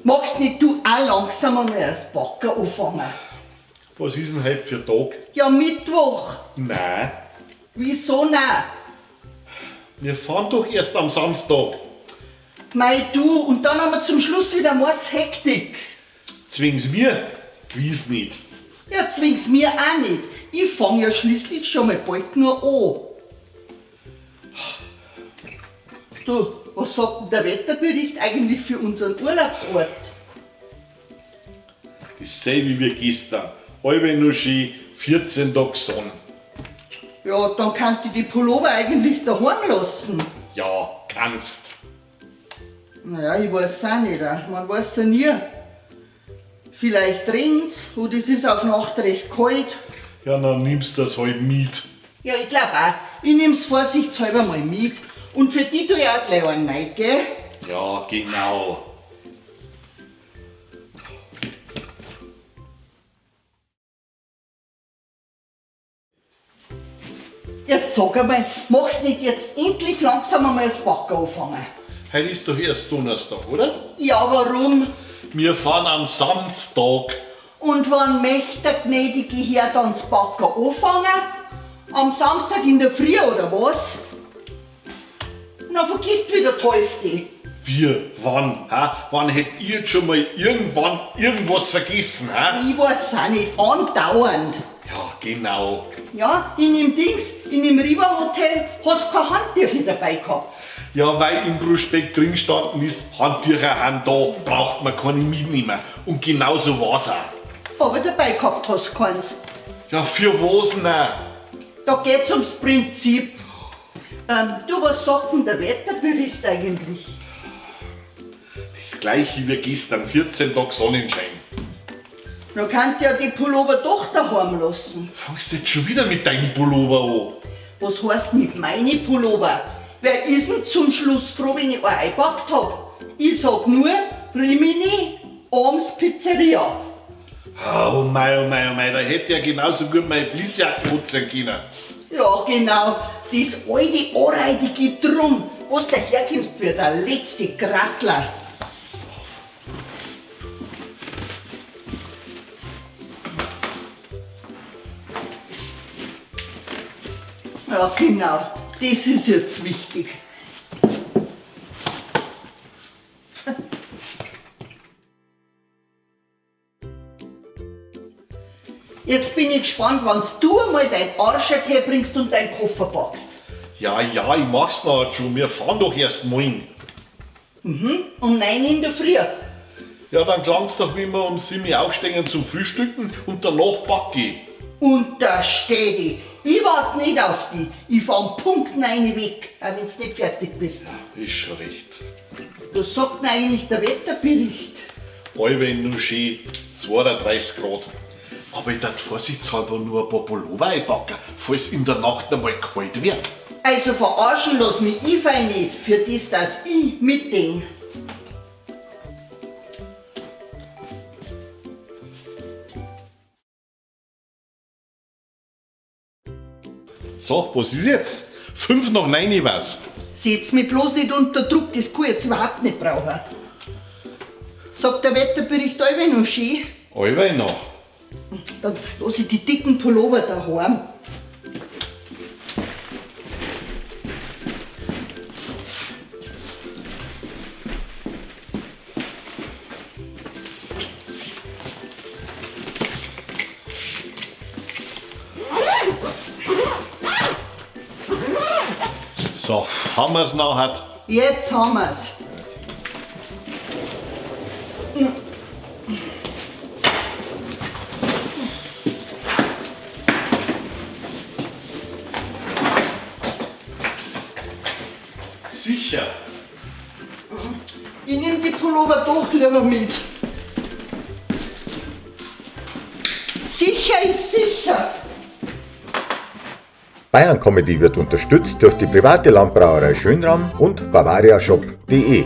Magst nicht du auch langsam einmal als Backer anfangen? Was ist denn heute für Tag? Ja, Mittwoch. Nein, Wieso nein? wir fahren doch erst am Samstag. Mei du, und dann haben wir zum Schluss wieder Mordshektik. Zwing's mir? Gewiss nicht. Ja, zwing's mir auch nicht. Ich fang ja schließlich schon mal bald nur an. Du, was sagt denn der Wetterbericht eigentlich für unseren Urlaubsort? Dasselbe wie gestern. Halbe nur schön, 14 Tage Sonne. Ja, dann kann ich die Pullover eigentlich daheim lassen. Ja, kannst. Naja, ich weiß auch nicht. Man weiß ja nie. Vielleicht regnt's oder es ist auf Nacht recht kalt. Ja, dann nimmst das halt mit. Ja, ich glaub auch. Ich nehm's vorsichtshalber mal mit. Und für die tue ich auch gleich einen rein, gell? Ja, genau. Jetzt sag einmal, magst nicht jetzt endlich langsam einmal das Backen anfangen? Heute ist doch erst Donnerstag, oder? Ja, warum? Wir fahren am Samstag. Und wann möchte der gnädige Herr dann das Backen anfangen? Am Samstag in der Früh oder was? Na, vergisst wieder die Hälfte. Wir, wann? Ha? Wann hätt ihr jetzt schon mal irgendwann irgendwas vergessen? Ha? Ich weiß auch nicht, andauernd. Ja, genau. Ja, in dem Dings, in dem Riva Hotel hast du kein Handtücher dabei gehabt. Ja, weil im Prospekt drin gestanden ist, Handtücher haben da, braucht man keine mitnehmen. Und genauso war's auch. Aber dabei gehabt hast du keins. Ja, für was denn? Da geht's ums Prinzip. Du, was sagt denn der Wetterbericht eigentlich? Das gleiche wie gestern, 14 Tage Sonnenschein. Da kann ja die Pullover doch daheim lassen. Fangst du jetzt schon wieder mit deinem Pullover an? Was heißt mit meine Pullover? Wer ist denn zum Schluss froh, wenn ich einen eingepackt hab? Ich sag nur, Rimini, abends Pizzeria. Oh mei, oh mei, oh mei, da hätte ja genauso gut meine Fließjacke putzen können. Ja, genau, das alte anreidige Drum, was daherkommst wie der letzte Grattler. Ja, genau, das ist jetzt wichtig. Jetzt bin ich gespannt, wann du einmal dein Arschert herbringst und deinen Koffer packst. Ja, ja, ich mach's noch schon. Wir fahren doch erst morgen. Um 9 in der Früh. Ja, dann klang's doch, wie wir um 7 Uhr aufstehen zum Frühstücken und danach back ich. Und da steh ich. Ich warte nicht auf dich. Ich fahr um Punkt 9 weg, auch wenn's nicht fertig bist. Ist schon recht. Was sagt denn eigentlich der Wetterbericht? Allweil nur schön 32 Grad. Aber ich darf vorsichtshalber nur ein paar Pullover einpacken, falls in der Nacht einmal kalt wird. Also verarschen lass mich ich fein nicht, für das, dass ich mitdenk. So, was ist jetzt? 9:05 war's. Setz mich bloß nicht unter Druck, das kann ich jetzt überhaupt nicht brauchen. Sagt der Wetterbericht allweil noch schön? Allweil noch. Dann lass ich die dicken Pullover daheim. So, haben wir's nachher. Jetzt haben wir's. Sicher. Ich nehm die Pullover doch lieber mit. Sicher ist sicher. Bayern Comedy wird unterstützt durch die private Landbrauerei Schönram und bavariashop.de.